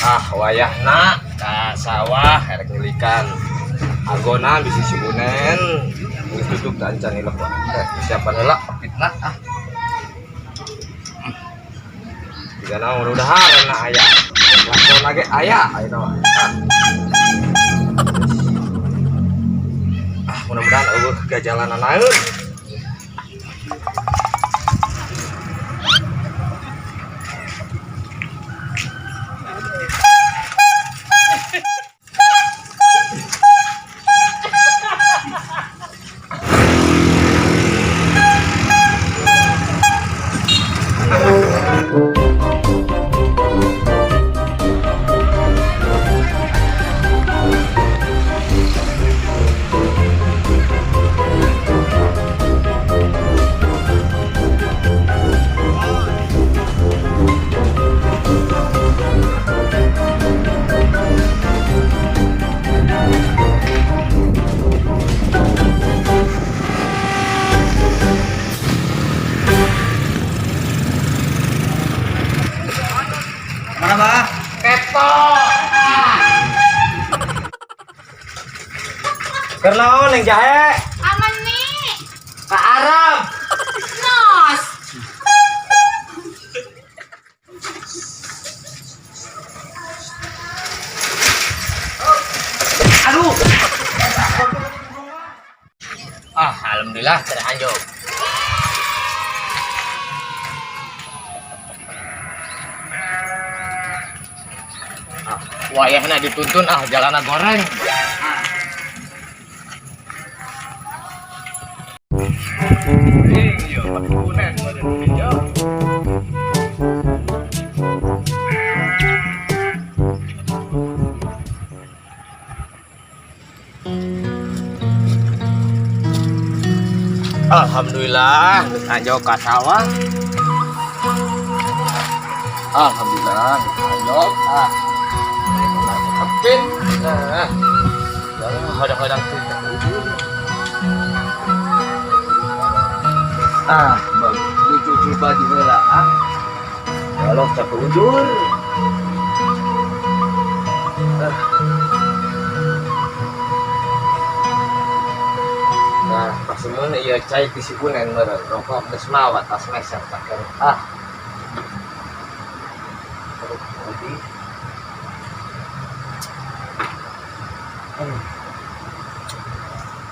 Ah, wayahna ka sawah erek nyelikan. Agona bisi si Unen. Geus tutup tancan ilek Pak. Siapa heula fitnah ah. Jika naon udah harana aya. Langsung ge aya ayeuna mah. Ah. Ah, mudah-mudahan eueuh gajalanan naeun. Mana, Bah? Kepo. Keur naon yang jahe? Aman nih. Ka Arab. Nos. Aduh. Ah, alhamdulillah cenah anjuk. Ah, wayahna dituntun ah jalana goreng. Iya, Unen Alhamdulillah, geus anjog ka sawah. Alhamdulillah, geus anjog. Ah. Kepin. Nah. Kadang-kadang tuh. Ah, bagus cuci baju heula ah. Kalau capek ujur. Ah. Nah, pas semun ieu cai ti si Unen meureun, rokok geus mawa tas meser pakai. Ah. Aduh, putih.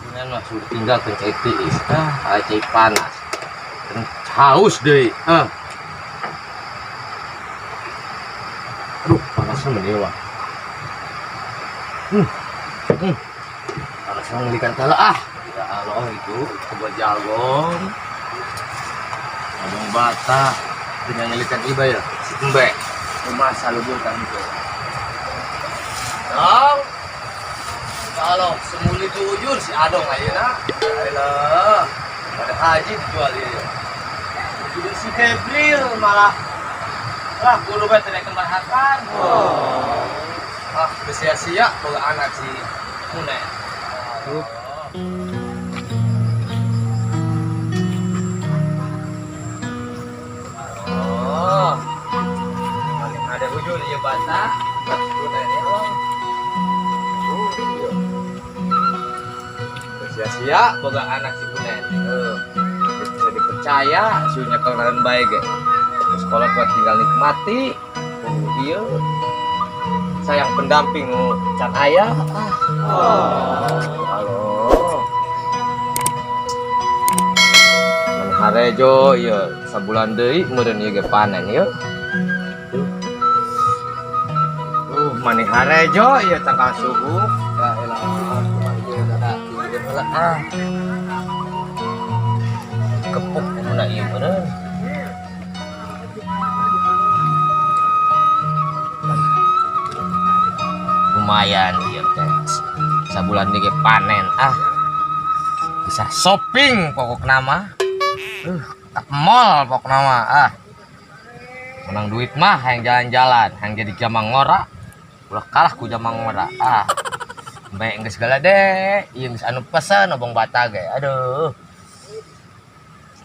Unen mah sudah tinggal ke cai tiis. Ah, cai panas. Haus deui. Ah. Aduh, panasnya mendewa. Panasnya ngelikan kala ah. Ya Allah itu buat jagung. Ngomong bata dengan ngelikan iba ya. Si embe. Rumah salubur kan itu. Dong. Kalau semuli ujur si Adong ayeuna. Ayolah. Pada haji dijual dia. Jadi si Febril malah lah kudu bae teh kembahakan. Oh. Ah, sia-sia boga anak si Unen. Oh. Paling ada ujur ieu bata, Unen ya Allah. Oh, iya. Sia-sia boga anak si Unen. Bisa dipercaya, sunya kenalan baik ge. Sekolah kuat tinggal nikmati. Oh, iya. Sayang pendamping can ayah. Ah. Oh. Halo. Harejo ieu sabulan deui meureun ieu ge panen ieu. Maneh harejo ieu tangkal suhu. Ya elah, kumaha ieu kada ieu heula ah. Kepuk kuduna ieu meureun. Lumayan ieu teh. Sabulan deui ge panen ah. Bisa shopping pokokna mah. Ke mall pokokna mah ah. Menang duit mah hayang jalan-jalan, hayang jadi jamang ngora. Ulah kalah ku jamang ngora ah. Bae geus segala deh, ieu geus anu pesen obong bata ge. Aduh.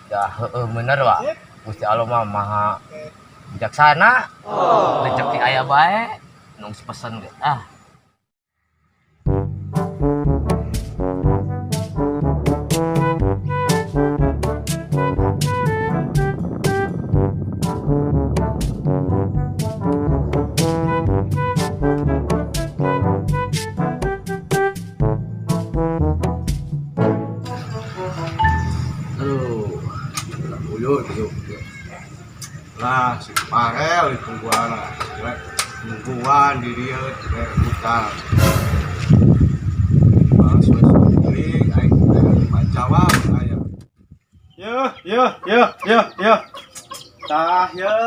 Ya heueuh bener wa. Gusti Allah mah maha bijaksana. Rezeki aya bae. Nu Nung pesen ge. Ah. Aduh, uyut, uyut. Lah, si Parel ditungguan lah. Rek, nungguan di dia, rek hutan. Bahas wes teuing, aing teh jawab aya. Yo, yo, yo, yo, yo. Tah, yo,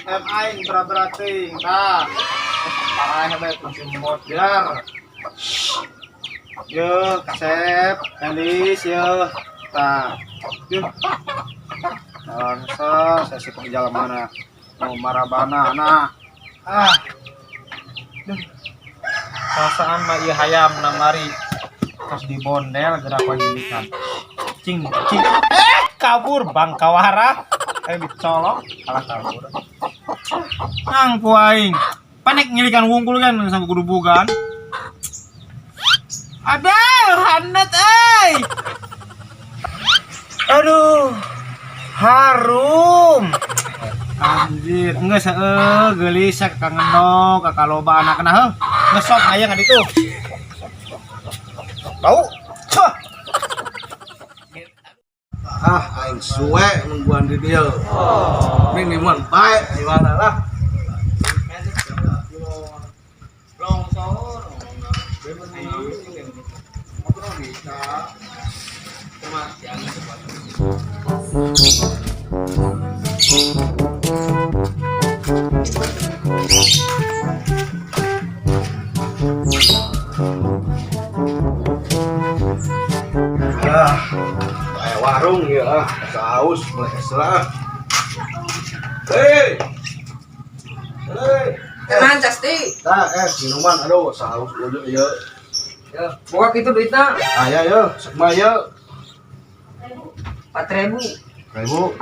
em aing berat-berat teuing, tah. Parah bae langsung modar. Yo, kasep, Elis, yo. Tah. Yo. Langsung saya si jalan mana? Mau marabana, nah. Ah. Duh. Perasaan mah ieu hayam namari. Terus dibondel gerak wajilikan. Cing, cing. Eh, kabur bangkawara. Eh, dicolok, kalah kabur. Nang ku aing. Panik ngilikan wungkul kan sampai kudubugan. Aduh, handet euy. Aduh. Harum. Anjir, enggak seueuh geulis kangen ka loba anakna heuh. Ngesot aya ngaditu. Bau. Cuh. Ah, aing suwe nungguan di dia. Minimal bae gimana lah. Ah, kayak warung ya, ah, saus mulai kesel ah. Hei, hei, Tenang, Casti. nah, minuman, aduh, saus udah ya. Ya, buka kitu duitna. Aya ya, sekma ya, 4.000. ribu.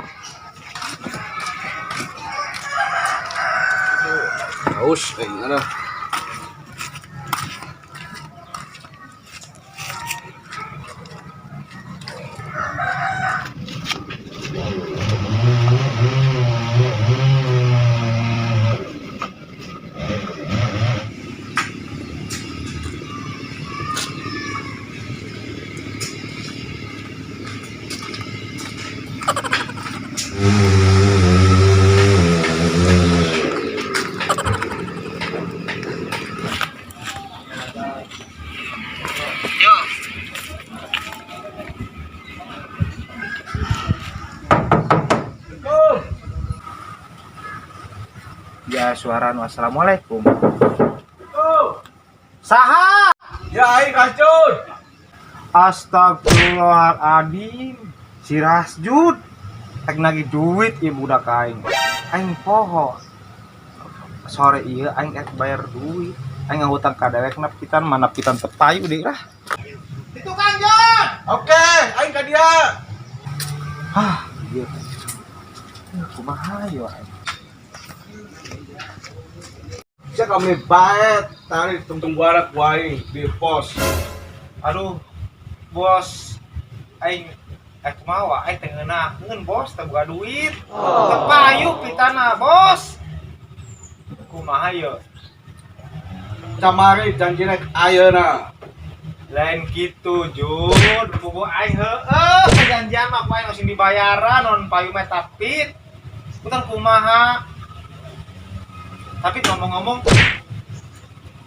Haus, aduh. Ya suara nu assalamualaikum. Saha? Ya, aing racun. Astagfirullahaladzim. Si Rasjud. Rek nagih duit ieu budak aing. Aing poho. Sore ieu aing rek bayar duit. Aing ngahutang ka dewek na pitan mana pitan teu payu deui lah. Itu Kang Jon. Oke, aing ka dia. Hah, ieu. Kumaha ieu aing? Sia kami bae tarik tungguan ku aing di pos. Aduh, bos, aing kumaha wa? Aing teu ngeunaheun bos, teu boga duit. Teu payu pitana, bos. Kumaha ieu? Kamari janjina ayeuna. Lain kitu, Jud. Bubu aing heueuh, perjanjian mah ku aing sing dibayaran non payu mah tapit. Punten kumaha? Tapi ngomong-ngomong,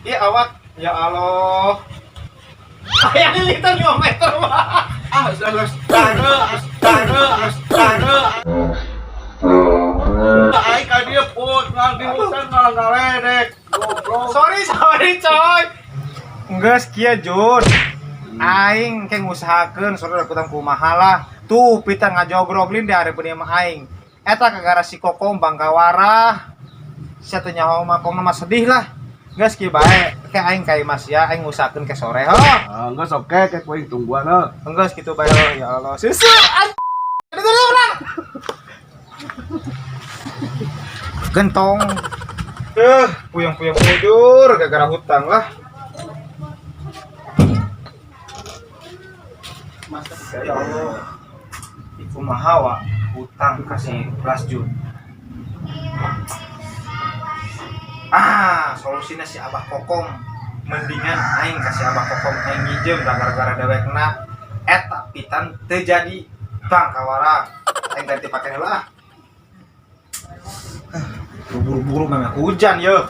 iya awak, ya Allah. Aya liter 5 meter mah. Ah, geus tare, tare, tare. Aing ka dieu put ngal di hutan ngalah ngaledek. Goblok. Sorry, sorry, coy. Geus kieu, Jun. Aing ke ngusahakeun sore kutang kumaha lah. Tuh pita ngajogrog lin di hareupeun ieu mah aing. Eta kagara si Kokom bangkawara. Sia teu nyaho mah pokona mah sedih lah. Geus kieu bae, ke aing ka Mas ya, aing ngusahakeun ke sore ho. Ah, geus oke, ke ku aing tungguan heuh. Geus kitu bae ho, ya Allah. Susu. Aduh, aduh, urang. Gentong. Puyeng-puyeng bujur gara-gara hutang lah. Ya Allah. Iku mahawa hutang kasih Lasjun. Ah, solusinya si Abah Kokom. Mendingan aing kasih Abah Kokom aing ngijem dah gara-gara dewekna eta pitan teu jadi bang kawara. Aing ganti pakai heula ah. Buru-buru memang hujan yo.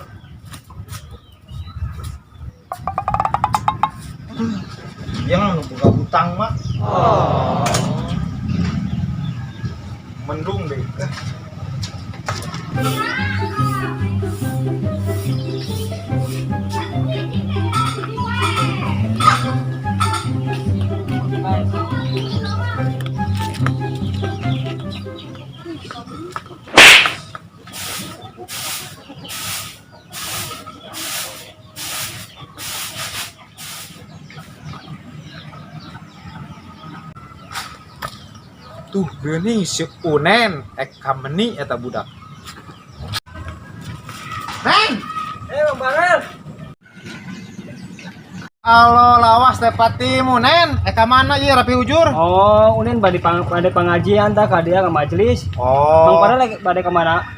Yang buka hutang mah. Mendung deh. Tuh geuning si Unen ek kameni eta budak. Neng, Bang Farel. Alo lawas teh patimu Nen, ek ka mana ieu rapi ujur? Oh, Unen bade bade pengajian tah ka dia ka majelis. Oh. Bang Farel lagi bade ka mana?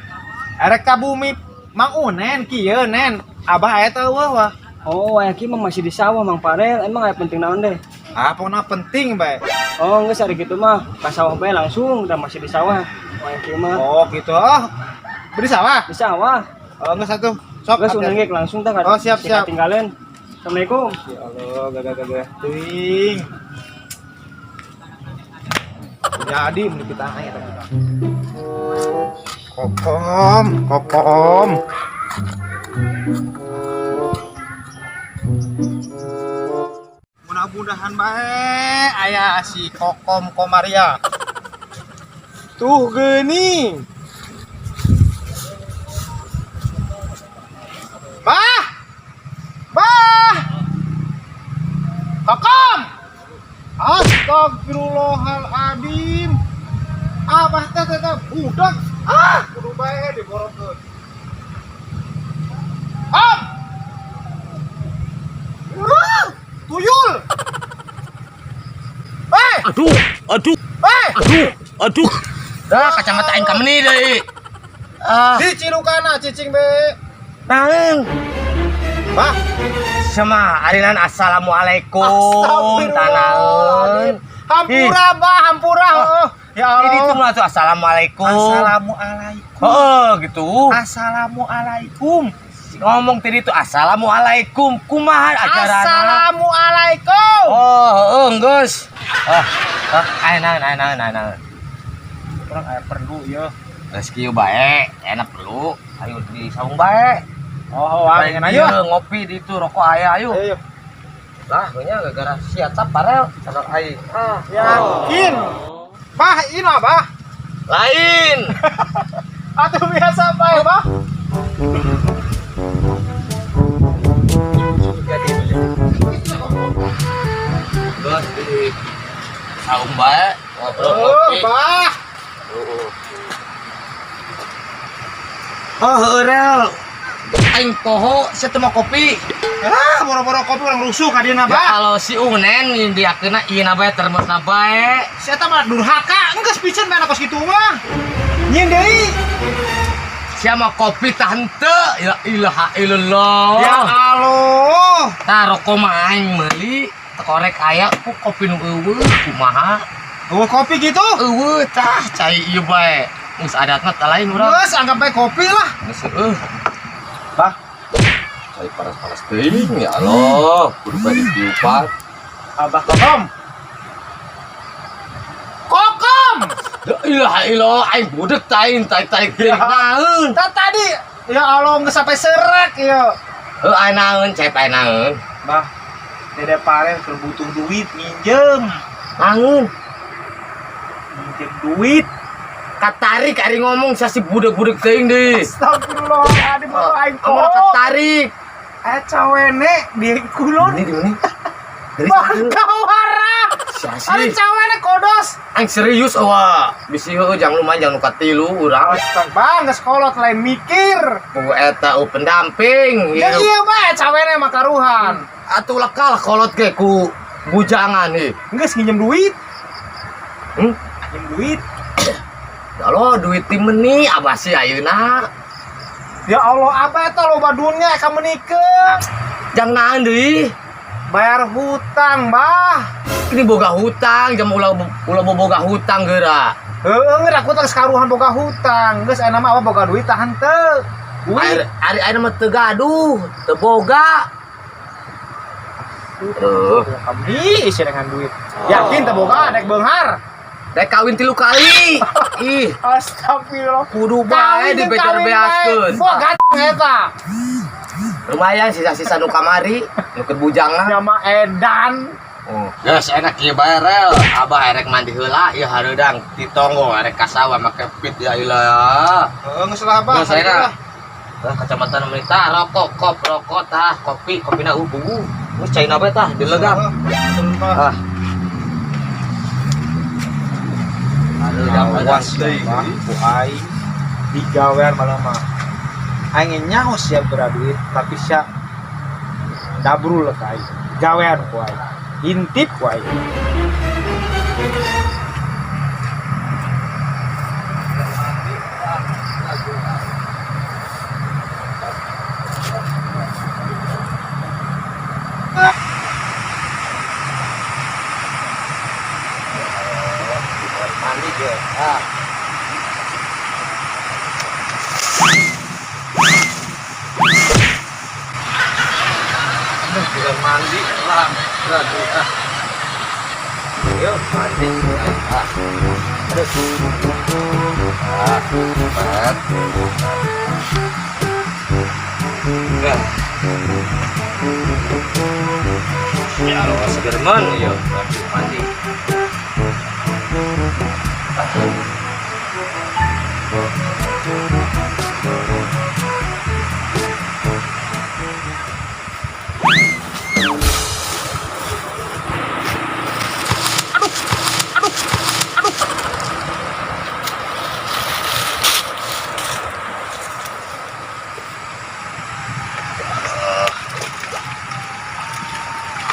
Erek ka bumi Mang Unen kieu Nen. Abah aya teh eueuh wah. Oh, aya kieu mah masih di sawah Mang Farel. Emang aya penting naon deh? Ah, pokona penting bae. Oh, geus ari kitu mah ka sawah bae langsung, da masih di sawah. Aya kieu mah. Oh, gitu. Oh. Beri sawah. Di sawah. Oh, geus atuh. Sok Geus Unen ge langsung tah ka. Oh, siap, siap. Tinggalin. Assalamualaikum. Ya Allah, gagah-gagah teuing. Jadi mun kita aya eta budak. Kokom, kokom. Mudah-mudahan bae aya si Kokom Komaria. Tuh geuning. Bah! Bah! Kokom! Astagfirullahaladzim. Abah teh teh teh budak. Ah, kudu bae diborongkeun. Om! Tuyul! Eh! Aduh, aduh, Eh! aduh, aduh. Dah kacamata aing kameni deui. Ah, Dicirukana cicing be. naon? Bah, Sama arinan assalamualaikum tanaeun. Hampura bah, hampura. Oh, ya Allah. Ini tuh mah tuh assalamualaikum. Assalamualaikum. Oh, gitu. Assalamualaikum. Ngomong tadi tuh assalamualaikum. Kumaha acarana? Assalamualaikum. Oh, heeh, geus. Ah, ah, ayo naon, ayo naon, ayo naon. Kurang aya perlu ya. Geus kieu bae, enak perlu. Ayo di saung bae. Oh, wah, Ayo ayo. ngopi di itu rokok aya ayo. Ayo. Lah, nya gara-gara sia parel sama aing. Ah, Yakin. Bah, ini bah. Lain. Atuh biasa bae, bah. Geus di saung bae ngobrol Oh, ngopi. bah. Oh, heueuh rel. Aing poho sia teu mau kopi. Ah, boro-boro kopi urang rusuh ka dieuna, Ya bah. kalau si Unen diakeuna ieu na bae termosna bae. Si eta mah durhaka, enggeus piceun bae kos kitu mah. Nyin deui. Sia mah kopi tah henteu. Ya ilaha illallah. Ya Allah. Tah rokok mah aing meuli korek aya ku kopi nu eueuh kumaha? Eueuh kopi gitu? Eueuh tah cai ieu bae. Geus adatna tah lain urang. Geus anggap bae kopi lah. Geus eueuh. Bah, Cai panas-panas teuing ya Allah, kudu bae ditiupan. Abah Kokom. Kokom. La ilaha illallah aing budek tah aing tarik-tarik teuing naeun. Tah tadi ya Allah geus sampai serak ya. Heuh aing naeun cai pae naeun. Bah, Dede Paren keur butuh duit minjem. Naeun. Minjem duit. Katarik ari ngomong sia si budek-budek teuing deui. Astagfirullahaladzim, aing Amun katarik. Eh cawene di kulon. Ini di mana? Dari Bangkawara. Ari cawene kodos. Aing serius awa. Bisi heueuh jang lumayan jang nu katilu urang. Astag bang geus kolot lain mikir. Ku eta pendamping. Ya iya bae cawene mah karuhan. Atuh lekal kolot ge ku bujangan ih. Geus nginjem duit. Hmm? Nginjem duit. Kalau duit ti meni abah sih ayeuna. Ya Allah, apa eta loba dunya ka menikeun. Jang naon deui? Bayar hutang, bah. Ini boga hutang, jam ulah ulah boga hutang geura. Heeh, ngerak hutang sekaruhan boga hutang. Geus aya mah boga duit tahan teu. Duit. Ari ari mah teu gaduh, teu boga. Tuh. Kami isi dengan duit. Yakin teu boga dek beunghar. Dek kawin 3 kali. Ih. Astagfirullah. Kudu bae dibecer-beaskeun. Boga eta. Lumayan sisa-sisa nu kamari, nu keur bujangan. Nama edan. Oh. Geus enak ieu bae rel. Abah erek mandi heula ieu hareudang ti tonggo erek ka sawah make pit ya ilah. Heeh, geus lah Abah. Geus enak. Tah kacamata nu tah rokok kop rokok tah kopi kopina bubu. Geus caina bae tah dilegam. Ah. Hareudang Awas deui ku aing digawean malah mah. Aing nyaho sia duit tapi sia dabrul ka aing. Gawean ku aing. Intip ku aing. Mandi ge. Ah. Aduh, mandi lah. Aduh, ah. Yuk, mandi. Ah. Aduh. Ah, cepat. Enggak. Ya Allah, seger men, yuk, mandi.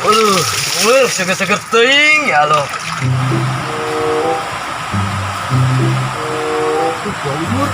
Aduh, seger-seger teuing ya Allah. Bubur.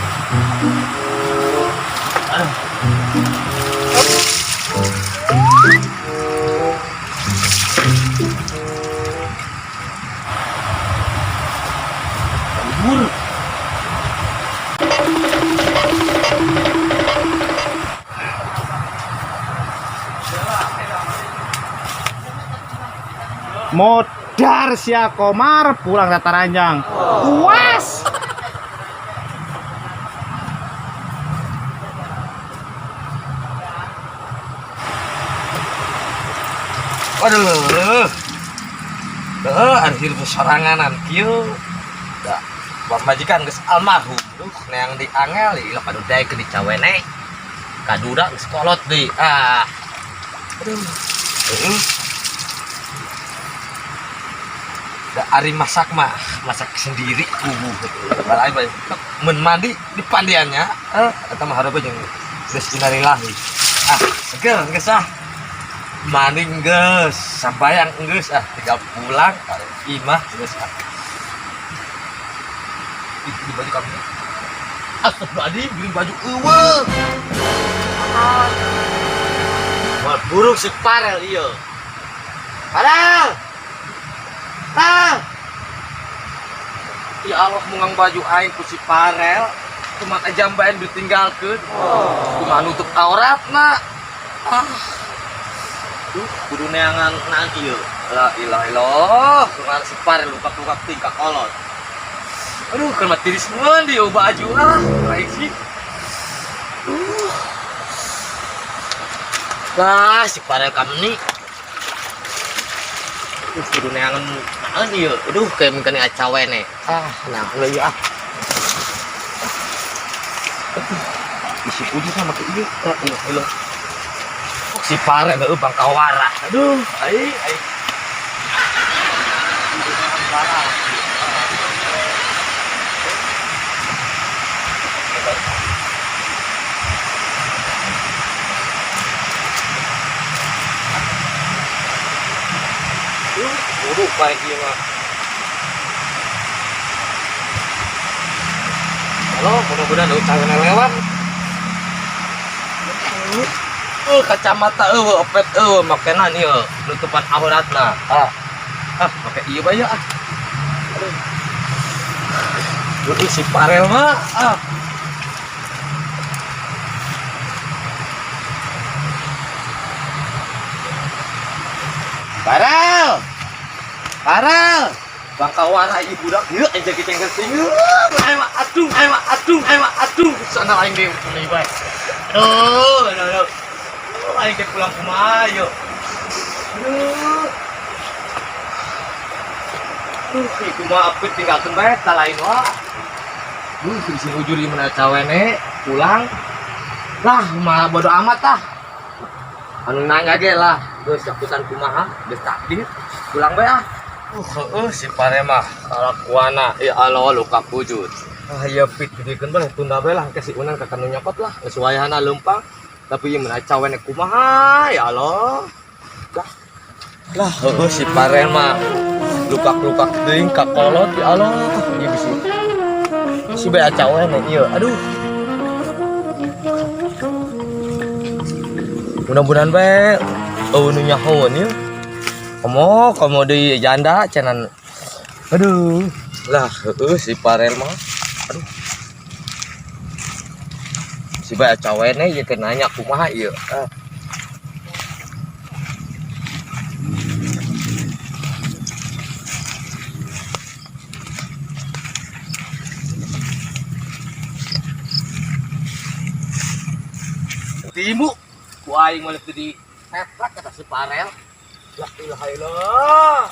Modar sia Komar pulang dataranjang. Puas. Waduh. Heeh, ari hirup soranganan kieu. Da, pamajikan geus almarhum. Duh, neang di angel ieu kadu daekeun di cawene. Kadura geus kolot deui. Ah. Aduh. Heeh. Da ari masak mah, masak sendiri kubu. Balai bae. Mun mandi di pandiannya, eta mah hareupeun jeung geus innalillahi. Ah, seger geus ah. Mandi geus, sambayang geus ah, tinggal pulang ka imah geus ah. Ih, beli baju kami. Astagfirullahaladzim, beli baju eueuh. Wah, buruk si Parel ieu. Parel. Ah. Ya Allah, mungang baju aing ku si Parel. Kumaha jambaen ditinggalkeun. Kumaha nutup auratna. Ah. Duh, kudu neangan naon ieu. La ilaha illallah, kumaha si Parel lukak-lukak tingkah kolot. Aduh, keur mah tiris mun di baju ah, lain sih. Duh. Lah, si Parel kami nih. Kudu neangan naon ieu. Aduh, kayak mungkin acawene. Ah, nah, leuy ah. Isi puji sama ke ieu. Ah, iya, iya. Si Parel heueuh bangkawara. Aduh, ai ai. Parah. Buruk baik ieu mah. Halo, mudah-mudahan ucapan lewat. Kacamata eueuh, opet eueuh, makenan ieu nutupan auratna. Ah, make ieu bae ah. Aduh. Duh, si Parel mah ah. Parel. Parel. Bangkawara ieu budak ieu aja kecengkel sing. Ayo aduh, ayo aduh, ayo aduh. Sana aing deui deui bae. Aduh, aduh, aduh. Aing teh pulang kumaha ieu. Aduh. Duh, ieu kumaha apit tinggalkeun bae ta lain wae. Duh, si ujur ieu mana cawene pulang. Lah, mah bodo amat tah. Anu nanya ge lah, geus sakutan kumaha, geus takdir, pulang bae ah. Heueuh si Pare mah kalakuana ya Allah luka wujud. Ah ya pit dikeun bae tunda bae lah ke si Unan ka kanu nyokot lah, geus wayahna leumpang. Tapi ieu mun cawene kumaha ya Allah. Lah, lah heueuh si Pare mah lukak-lukak teuing ka kolot ya Allah. Ieu bisi si bae cawene ieu. Aduh. Mudah-mudahan bae eueuh nu nyahoeun ieu. Komo, komo deui janda cenan. Aduh. Lah, heueuh si Parel mah. Aduh. Si bae cawene ieu teh nanya kumaha ieu. Ah. Timu ku aing mah di teplak kata si Parel. La ilaha illallah.